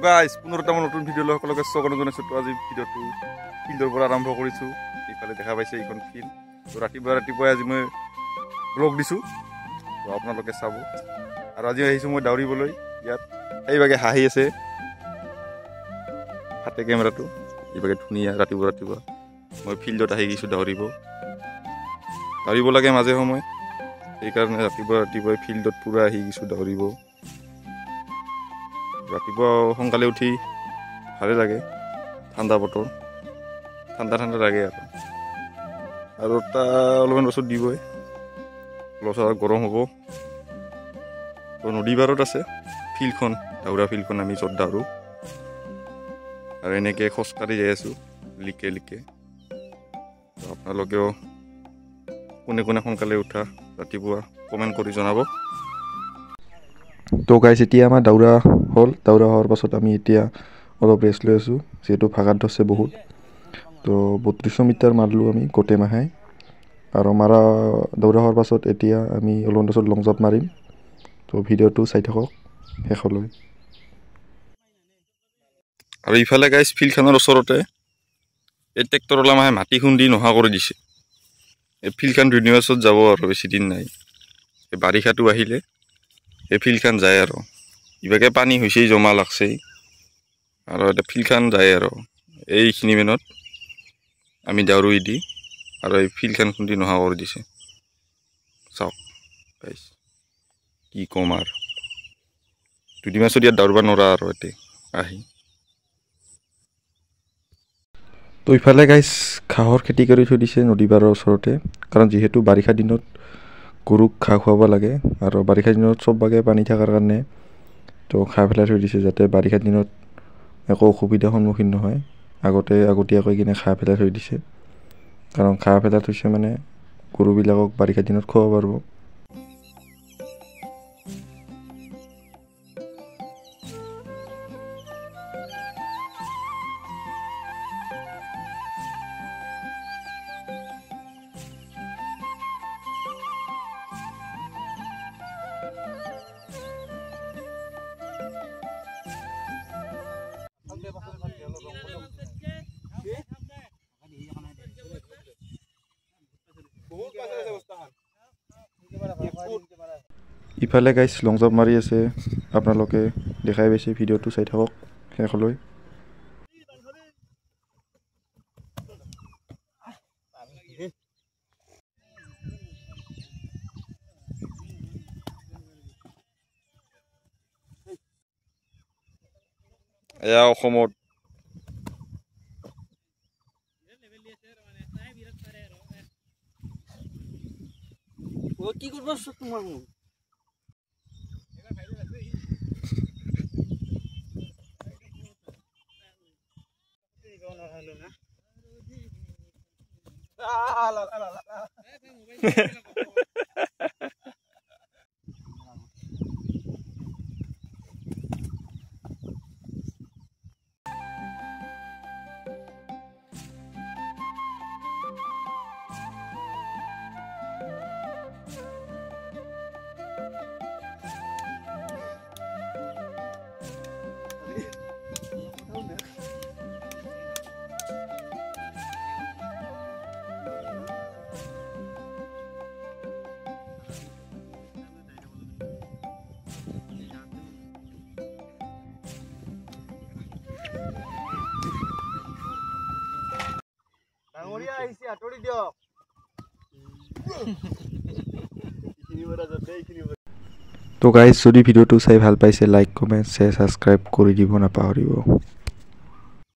Guys পুনৰ এটা নতুন ভিডিঅ' লৈ সকলোকে স্বাগতম জনাইছোঁ। তো আজি ভিডিঅ'টো ফিল্ডৰ পৰা আৰম্ভ কৰিছোঁ। এইফালে দেখা পাইছে এইখন ফিল্ড। তো ৰাতিপুৱা ৰাতিপুৱাই আজি মই ব্লগ দিছোঁ, তো আপোনালোকে চাব। আৰু আজি আহিছোঁ মই দাউৰিবলৈ ইয়াত। সেইভাগে হাঁহি আছে হাতে কেমেৰাটো, এইভাগে ধুনীয়া। ৰাতিপুৱা ৰাতিপুৱা মই ফিল্ডত আহি গৈছোঁ দাউৰিব। দাউৰিব লাগে মাজে সময়ে, সেইকাৰণে ৰাতিপুৱা ৰাতিপুৱাই ফিল্ডত পূৰা আহি গৈছোঁ দাউৰিব। ৰাতিপুৱা সোনকালে উঠি ভালে লাগে, ঠাণ্ডা বতৰ, ঠাণ্ডা ঠাণ্ডা লাগে। আৰু তাৰ অলপমান পাছত দিবই, অলপ গৰম হ'ব। তো নদী পাৰত আছে ফিল্ডখন, দাউৰা ফিল্ডখন, আমি য'ত দাউৰোঁ। আৰু এনেকৈ খোজকাঢ়ি যাই আছোঁ লিকে লিকে। তো আপোনালোকেও কোনে কোনে সোনকালে উঠা ৰাতিপুৱা কমেণ্ট কৰি জনাব। তো গাইছ এতিয়া আমাৰ দাউৰা হ'ল। দাউৰা হোৱাৰ পাছত আমি এতিয়া অলপ ৰেষ্ট লৈ আছোঁ, যিহেতু ভাগাত ধৰছে বহুত। তো 3200 মিটাৰ মাৰিলোঁ আমি গোটেই মাহে। আৰু মাৰা দৌৰা হোৱাৰ পাছত এতিয়া আমি অলপ পাছত লং জাম্প মাৰিম। তো ভিডিঅ'টো চাই থাকক শেষলৈ। আৰু ইফালে গাইছ ফিল্ডখনৰ ওচৰতে এই ট্ৰেক্টৰৱালা মাহে মাটি খুন্দি নোহোৱা কৰি দিছে। এই ফিল্ডখন দুদিনৰ পাছত যাব আৰু বেছি দিন নাই। এই বাৰিষাটো আহিলে এই ফিল্ডখন যায় আৰু। ইভাগে পানী হৈছেই, জমা লাগছেই, আৰু এটা ফিল্ডখন যায় আৰু। এইখিনি মানত আমি দাউৰি দি আৰু এই ফিল্ডখন খুন্দি নোহোৱা কৰি দিছে। চাওক গাইছ কি ক'ম আৰু, দুদিন পাছত ইয়াত দাউৰিব নোৱাৰা আৰু ইয়াতে আহি। তো ইফালে গাইছ ঘাঁহৰ খেতি কৰি থৈ দিছে নদী পাৰৰ ওচৰতে, কাৰণ যিহেতু বাৰিষা দিনত গৰুক ঘাঁহ খুৱাব লাগে আৰু বাৰিষা দিনত চব বাগে পানী থকাৰ কাৰণে তো ঘাঁহ পেলাই থৈ দিছে, যাতে বাৰিষা দিনত একো অসুবিধাৰ সন্মুখীন নহয়। আগতে আগতীয়াকৈ কিনে ঘাঁহ পেলাই থৈ দিছে, কাৰণ ঘাঁহ পেলাই থৈছে মানে গৰুবিলাকক বাৰিষা দিনত খুৱাব পাৰিব। ইফালে গাইছ লং জাম্প মাৰি আছে, আপোনালোকে দেখাই পাইছে। ভিডিঅ'টো চাই থাকক শেষলৈ। এয়া অসমত কি কৰিব তোমাৰ তো গাইজ যদি ভিডিঅ'টো চাই ভাল পাইছে লাইক, কমেণ্ট, শ্বেয়াৰ, ছাবস্ক্ৰাইব কৰি দিব নাপাহৰিব।